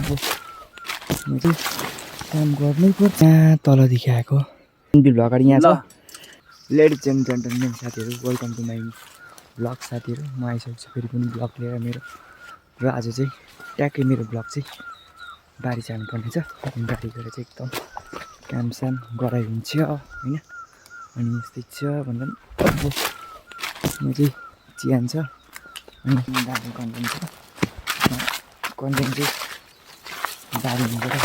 म चाहिँ काम गर्नै पर्छ। यहाँ तलदेखि आएको बिल अगाडि यहाँ छ। लेडिज एन्ड जेन्टलमेन साथीहरू, वेलकम टु माई ब्लग साथीहरू। म आइसकेको छु फेरि पनि ब्लग लिएर मेरो। र आज चाहिँ ट्याक्कै मेरो ब्लग चाहिँ बारी जानुपर्ने छ। अनि बारी गएर चाहिँ एकदम कामसाम गराइ हुन्छ होइन। अनि यस्तै छ भन्दा पनि म चाहिँ चिहान छ अनि बारी कन्टेन्ट छ। कन्टेन्ट चाहिँ बारीमा गएर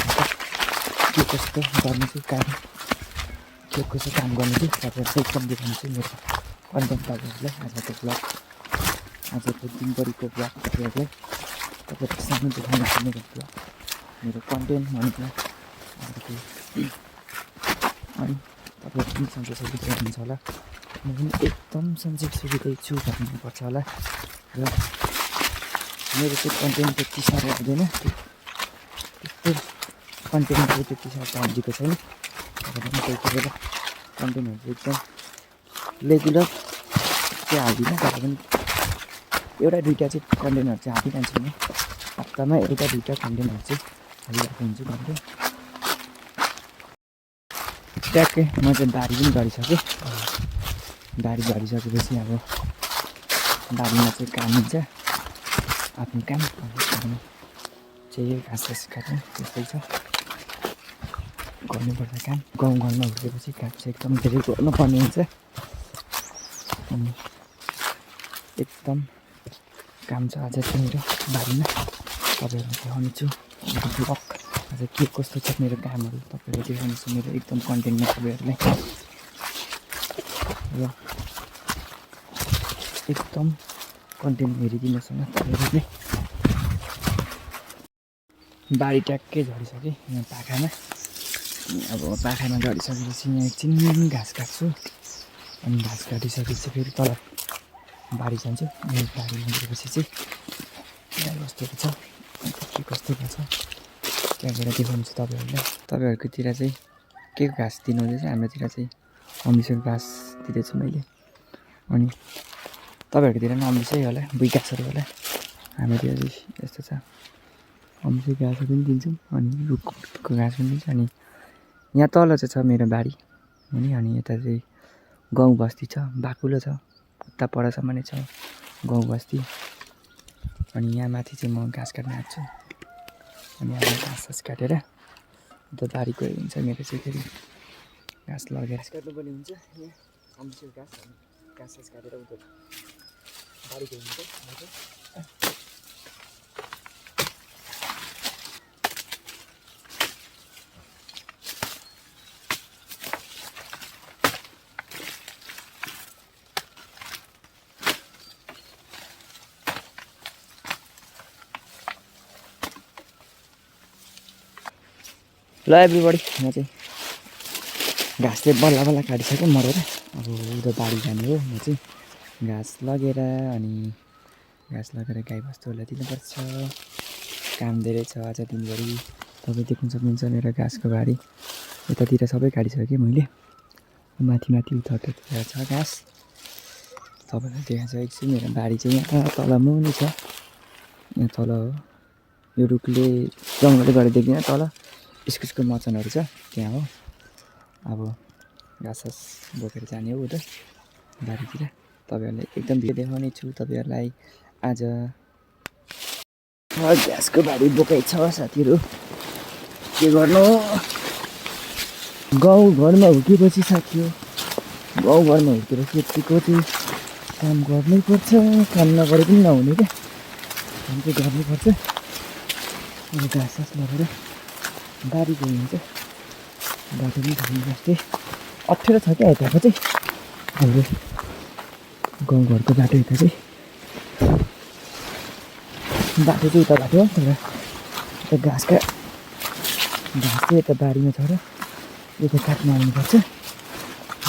के कस्तो गर्नु चाहिँ काम के कसो काम गर्नु चाहिँ तपाईँहरू एकदम देखाउँछु मेरो कन्टेन्ट तपाईँहरूलाई। आजको ब्लग, आजको दिनभरिको ब्लग तपाईँहरूलाई सानो देखाउनु छ मेरो ब्लग, मेरो कन्टेन्ट भनेको आजको। अनि तपाईँहरू पनि सन्चै सुविधा हुनुहुन्छ होला, म पनि एकदम सन्चै सुविधा छु भन्नुपर्छ होला। र मेरो चाहिँ कन्टेन्ट त्यति साह्रो हुँदैन, त्यस्तो कन्टेन्ट चाहिँ त्यति साह्रो हालिदिएको छैन। तर पनि कोही कोही बेला कन्टेन्टहरू एकदम रेगुलर चाहिँ हाल्दिनँ, तर पनि एउटा दुइटा चाहिँ कन्टेन्टहरू चाहिँ हालिरहन्छु म। हप्तामा एउटा दुइटा कन्टेन्टहरू चाहिँ हालिरहेको हुन्छु कन्टेन्ट। ट्याक्कै म चाहिँ बारी पनि गरिसकेँ। बारी गरिसकेपछि अब बारीमा चाहिँ काम हुन्छ, आफ्नो काम चाहिँ घाँस काट्नु त्यस्तै छ, गर्नुपर्छ काम। गाउँ घरमा हुर्केपछि काम चाहिँ एकदम धेरै गर्नुपर्ने हुन्छ। अनि एकदम काम छ आज चाहिँ मेरो बारीमा, तपाईँहरूलाई देखाउने छु ब्लग। आज के कस्तो छ मेरो कामहरू तपाईँहरूलाई देखाउने छु मेरो एकदम कन्टेन्टमा तपाईँहरूलाई। र एकदम कन्टेन्ट हेरिदिनुहोस् न तपाईँहरूले। बारी ट्याक्कै झरिसकेँ यहाँ पाखामा। अब पाखामा झरिसकेपछि यहाँ एकछिन घाँस काट्छु। अनि घाँस काटिसकेपछि फेरि तल बारी जान्छु। अनि बारीमा गएपछि चाहिँ गाई बस्तुको छ, अन्त के कस्तो छ त्यहाँ गएर देखाउँछु तपाईँहरूलाई। तपाईँहरूकोतिर चाहिँ के घाँस दिनुहुँदैछ? हाम्रोतिर चाहिँ अम्लिसोको घाँस दिँदैछु मैले। अनि तपाईँहरूकोतिर पनि अम्लिसै होला, बुइ घाँसहरू होला। हाम्रोतिर चाहिँ यस्तो छ, अम्लिसो घाँसहरू पनि दिन्छौँ अनि रुखको घाँस पनि दिन्छ। अनि यहाँ तल चाहिँ छ मेरो बारी होइन। अनि यता चाहिँ गाउँ बस्ती छ, बाक्लो छ, उता परसम्म नै छ गाउँ बस्ती। अनि यहाँ माथि चाहिँ म घाँस काट्न आएको छु। अनि अब घाँस काटेर अन्त बारी गयो हुन्छ मेरो चाहिँ फेरि घाँस लगेर काट्नुपर्ने हुन्छ। यहाँ अम्लिसो घाँस काटेर उता बारी गयो हुन्छ। ल एभ्रीबडी, म चाहिँ घाँस चाहिँ बल्ल बल्ल काटिसकेँ मरेर। अब उता बारी जाने हो म चाहिँ घाँस लगेर। अनि घाँस लगेर गाईबस्तुहरूलाई दिनुपर्छ। काम धेरै छ आज दिनभरि। तपाईँ देख्न सक्नुहुन्छ मेरो घाँसको बारी। यतातिर सबै काटिसकेँ मैले, माथि माथि उतातिर छ घाँस। तपाईँलाई देखाइसकेको छु मेरो बारी चाहिँ यहाँ तल मुनि छ। यहाँ तल हो, यो रुखले जङ्गलले गरेर देख्दैन, तल इस्कुसको मचानहरू छ त्यहाँ हो। अब घाँस बोकेर जाने हो उता बारीतिर। तपाईँहरूलाई एकदम भिडियो देखाउने छु तपाईँहरूलाई आज। घाँसको बारी बोकाइ छ साथीहरू, के गर्नु गाउँघरमा हुर्केपछि साथी हो। गाउँघरमा हुर्केपछि यतिको चाहिँ काम गर्नै पर्छ, काम नगरे पनि नहुने क्या, काम चाहिँ गर्नुपर्छ। अब घाँस लगेर बारी गयो हुन्छ। बाटो पनि थाल्नु जस्तै अप्ठ्यारो छ क्या यताको चाहिँ, हाम्रो गाउँघरको बाटो। यता चाहिँ बाटो चाहिँ उता बाटो हो, तर यता घाँस चाहिँ यता बारीमा छ र यता काट्न आउनुपर्छ।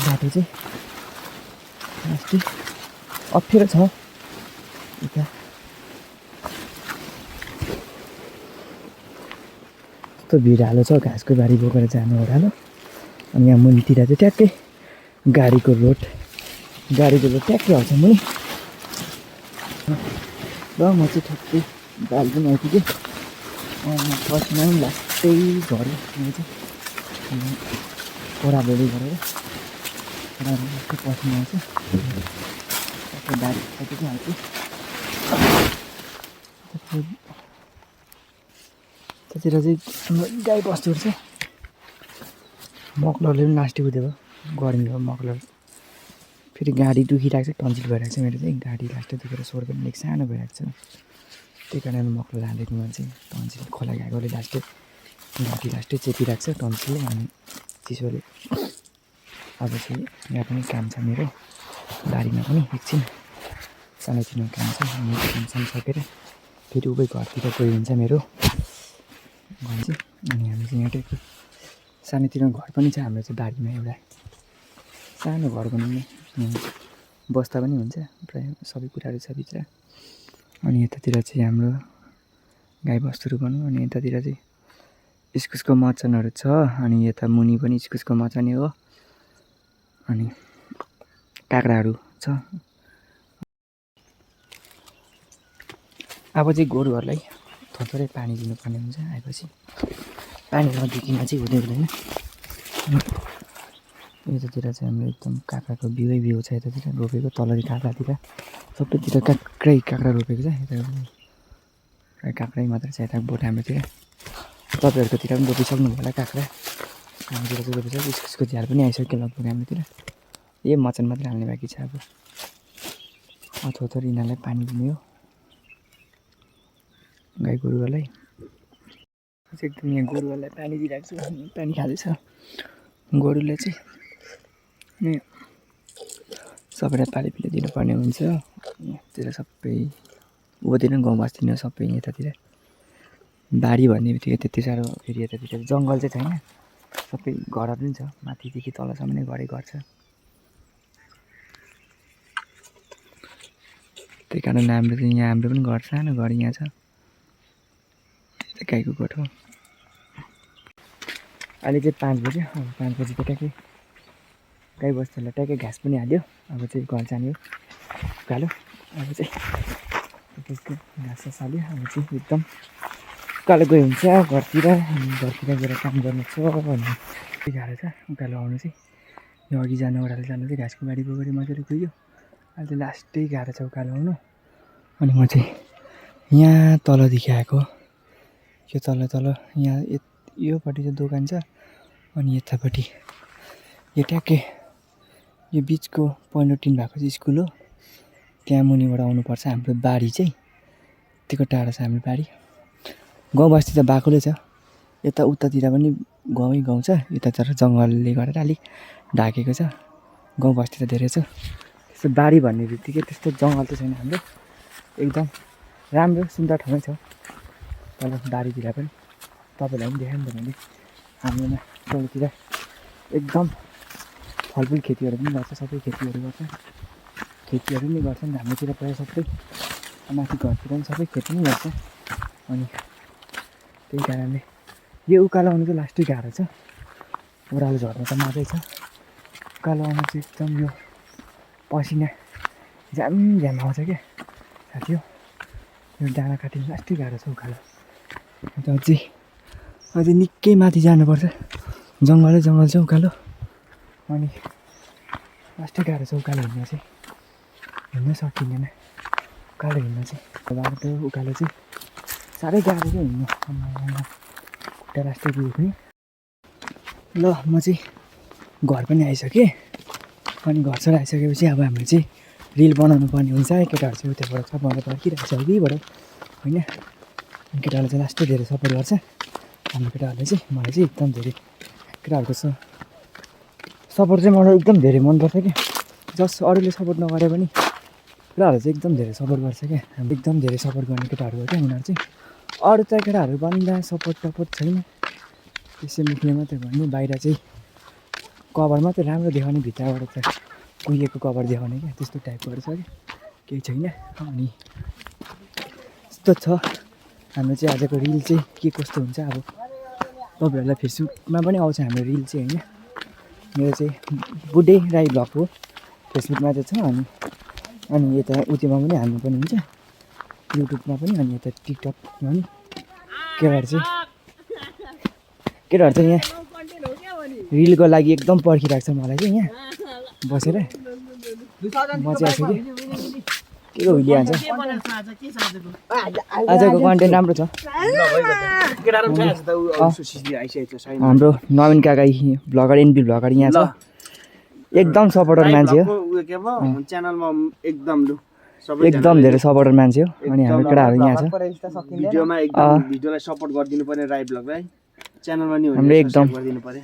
बाटो चाहिँ अस्ति अप्ठ्यारो छ यता। कस्तो भिडालो छ, घाँसको बारी बोकेर जानु ओह्रालो। अनि यहाँ मुनितिर चाहिँ ट्याक्कै गाडीको रोड ट्याक्कै आउँछ मुनि। ल म चाहिँ ठ्याक्कै बारी पनि आइपुगेँ। अनि पछिमा पनि लास्टै झऱ्यो यो चाहिँ ओह्रालोली गरेर ओह्रालो पछिमा आउँछ त्यो बारी सकेको हाल्छु त्यतिर चाहिँ गाई बस्तुहरू छ मकलरले पनि लास्टै उयो गर्मी भयो मकलर फेरि गाडी दुखिरहेको छ टन्सिल भइरहेको छ मेरो चाहिँ गाडी लास्टै दुखेर स्वर पनि अलिक सानो भइरहेको छ त्यही कारण मकलर हालेको मान्छे टन्सिल खोला गएकोले लास्टै घाँटी लास्टै चेपिरहेको छ टन्सिलले अनि चिसोले अब चाहिँ यहाँ पनि काम छ मेरो बारीमा पनि एकछिन सानोतिनो काम छ अनि कामसाम सकेर फेरि उबै घरतिर गइ हुन्छ मेरो घर चाहिँ अनि हामी चाहिँ यहाँ सानोतिनो घर पनि छ हाम्रो चाहिँ बारीमा एउटा सानो घर बनाउने बस्दा पनि हुन्छ प्रायः सबै कुराहरू छ भित्र अनि यतातिर चाहिँ हाम्रो गाईबस्तुहरू भनौँ अनि यतातिर चाहिँ इस्कुसको मचानहरू छ अनि यता मुनि पनि इस्कुसको मचानै हो अनि काँक्राहरू छ अब चाहिँ गोरुहरूलाई थोरै पानी दिनुपर्ने हुन्छ आएपछि पानी नदिकन चाहिँ हुँदैन यतातिर चाहिँ हाम्रो एकदम काँक्राको बिउ छ यतातिर रोपेको तलरी काँक्रातिर सबैतिर काँक्रा रोपेको छ यता काँक्रै मात्र छ यता बोट हाम्रोतिर तपाईँहरूकोतिर पनि रोपिसक्नु होला काँक्रा हाम्रोतिर चाहिँ रोपिसक्यो इस्कुसको झ्याल पनि आइसक्यो लगभग हाम्रोतिर यही मचान मात्रै हाल्ने बाँकी छ अब थोरै यिनीहरूलाई पानी दिने हो गाई गोरुहरूलाई एकदम यहाँ गोरुहरूलाई पानी दिइरहेको छु पानी खाँदैछ गोरुले चाहिँ अनि सबैलाई पालिपिलो दिनुपर्ने हुन्छ यतातिर सबै उँभोतिर गाउँ बस्तीमा सबै यतातिर बारी भन्ने बित्तिकै त्यति साह्रो फेरि यतातिर जङ्गल चाहिँ छैन सबै घरहरू पनि छ माथिदेखि तलसम्म नै घरै घर छ त्यही कारण हाम्रो चाहिँ यहाँ हाम्रो पनि घर सानो घर यहाँ छ गाईको गोठ हो अहिले चाहिँ 5 बज्यो 5 बजी त ट्याक्कै गाई बस्तुहरूलाई ट्याक्कै घाँस पनि हाल्यो अब चाहिँ घर जाने हो उकालो अब चाहिँ त्यसको घाँस हाल्यो अब चाहिँ एकदम उकालो गयो हुन्छ घरतिर गएर काम गर्नु छ भन्ने गाह्रो छ उकालो आउनु चाहिँ यो अघि जानु ओह्रालो जानु चाहिँ घाँसको बारी गएर मजाले गयो अहिले चाहिँ लास्टै गाह्रो छ उकालो आउनु अनि म चाहिँ यहाँ तलदेखि आएको यो तल यहाँ योपट्टि चाहिँ दोकान छ अनि यतापट्टि यो ट्याक्कै यो बिचको पहिलो टिन भएको चाहिँ स्कुल हो त्यहाँ मुनिबाट आउनुपर्छ हाम्रो बारी चाहिँ यतिको टाढो छ हाम्रो बारी गाउँ बस्ती त बाक्लै छ यता उतातिर पनि गाउँ छ यता तर जङ्गलले गरेर अलिक ढाकेको छ गाउँ बस्ती त धेरै छ त्यस्तो बारी भन्ने बित्तिकै त्यस्तो जङ्गल त छैन हाम्रो एकदम राम्रो सुन्दर ठाउँै छ तल बारीतिर पनि तपाईँलाई पनि देखाएँ नि त मैले हाम्रोमा तलतिर एकदम फलफुल खेतीहरू पनि गर्छ सबै खेतीहरू गर्छ खेतीहरू पनि गर्छ नि हाम्रोतिर प्रायः सबै माथि घरतिर पनि सबै खेती नै गर्छ अनि त्यही कारणले यो उकालो आउनु चाहिँ लास्टै गाह्रो छ ओह्रालो झर्नु त मजै छ उकालो आउनु चाहिँ एकदम यो पसिना झ्याम आउँछ क्या साथी हो यो डाँडा काटिनु लास्टै गाह्रो छ उकालो अन्त अझै निकै माथि जानुपर्छ जङ्गल छ उकालो अनि लास्टै गाह्रो छ उकालो हिँड्न चाहिँ हिँड्न सकिँदैन उकालो हिँड्न चाहिँ बाटो उकालो चाहिँ साह्रै गाह्रो चाहिँ हिँड्नु खुट्टा लास्टै दुख्ने ल म चाहिँ घर पनि आइसकेँ अनि घरसर आइसकेपछि अब हाम्रो चाहिँ रिल बनाउनु पर्ने हुन्छ केटाहरू चाहिँ उताबाट छ मलाई पर्खिरहेको छ अघिबाट होइन केटाहरूले चाहिँ लास्टै धेरै सपोर्ट गर्छ हाम्रो केटाहरूले चाहिँ मलाई चाहिँ एकदम धेरै केटाहरूको सपोर्ट चाहिँ मलाई एकदम धेरै मनपर्छ क्या जस अरूले सपोर्ट नगरे पनि केटाहरूले चाहिँ एकदम धेरै सपोर्ट गर्छ क्या हाम्रो एकदम धेरै सपोर्ट गर्ने केटाहरू हो क्या उनीहरू चाहिँ अरू त केटाहरू भन्दा सपोर्ट छैन त्यसै मुखले मात्रै भन्नु बाहिर चाहिँ कभर मात्रै राम्रो देखाउने भित्रबाट त कुहिएको कभर देखाउने क्या त्यस्तो टाइपकोहरू छ क्या केही छैन अनि यस्तो छ हाम्रो चाहिँ आजको रिल चाहिँ के कस्तो हुन्छ अब तपाईँहरूलाई फेसबुकमा पनि आउँछ हाम्रो रिल चाहिँ होइन मेरो चाहिँ बुढे राई ब्लग हो फेसबुकमा चाहिँ छ अनि यता उतिमा पनि हाल्नु पनि हुन्छ युट्युबमा पनि अनि यता टिकटकमा पनि केटाहरू चाहिँ यहाँ रिलको लागि एकदम पर्खिरहेको छ मलाई चाहिँ यहाँ बसेर म चाहिँ आएको कि के को भिडियो हान्छ आजको कन्टेन्ट राम्रो छ हाम्रो नवीन काका भ्लगर एनपी भ्लगर यहाँ छ एकदम सपोर्टर मान्छे हो एकदम धेरै सपोर्टर मान्छे हो अनि हाम्रो केटाहरू यहाँ छ भिडियोमा एकदम भिडियोलाई सपोर्ट गरिदिनु पर्ने राई भ्लगलाई च्यानलमा नि हाम्रो एकदम गरिदिनु पर्यो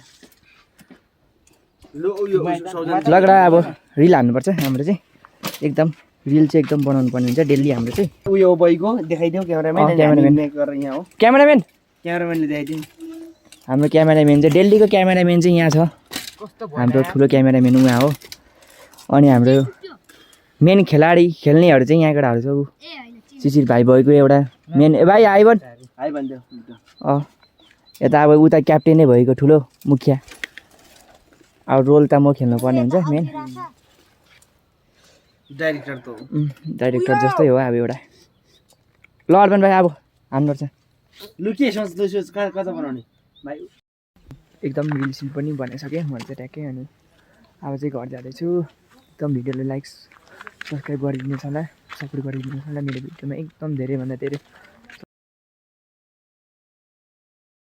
लो यो लगडा अब रिल हान्नुपर्छ हाम्रो चाहिँ एकदम रिल चाहिँ एकदम बनाउनु पर्ने हुन्छ डेली हाम्रो चाहिँ उयो बैको देखाइदिउँ क्यामेराम्यान गरेर यहाँ हो क्यामेराम्यानले देखाइदिउँ हाम्रो क्यामेराम्यान चाहिँ डेलीको क्यामेराम्यान चाहिँ यहाँ छ हाम्रो ठुलो क्यामेराम्यान उहाँ हो अनि हाम्रो मेन खेलाडी खेल्नेहरू चाहिँ यहाँ केटाहरू छ ऊ चिचिर भाइ भएको एउटा मेन ए भाइ आइ भनिदियो यता अब उता क्याप्टेनै भएको ठुलो मुखिया अब रोल त म खेल्नुपर्ने हुन्छ मेन डाइरेक्टर जस्तै हो अब एउटा ल अर्पण भाइ अब हान्नुपर्छ लु के सोच्दैछु कता बनाउने भाइ एकदम रिल सिल पनि बनाइसकेँ मैले चाहिँ ट्याक्कै अनि अब चाहिँ घर जाँदैछु एकदम भिडियोलाई लाइक सब्सक्राइब गरिदिनुहोस् होला सपोर्ट गरिदिनुहोस् होला मेरो भिडियोमा एकदम धेरैभन्दा धेरै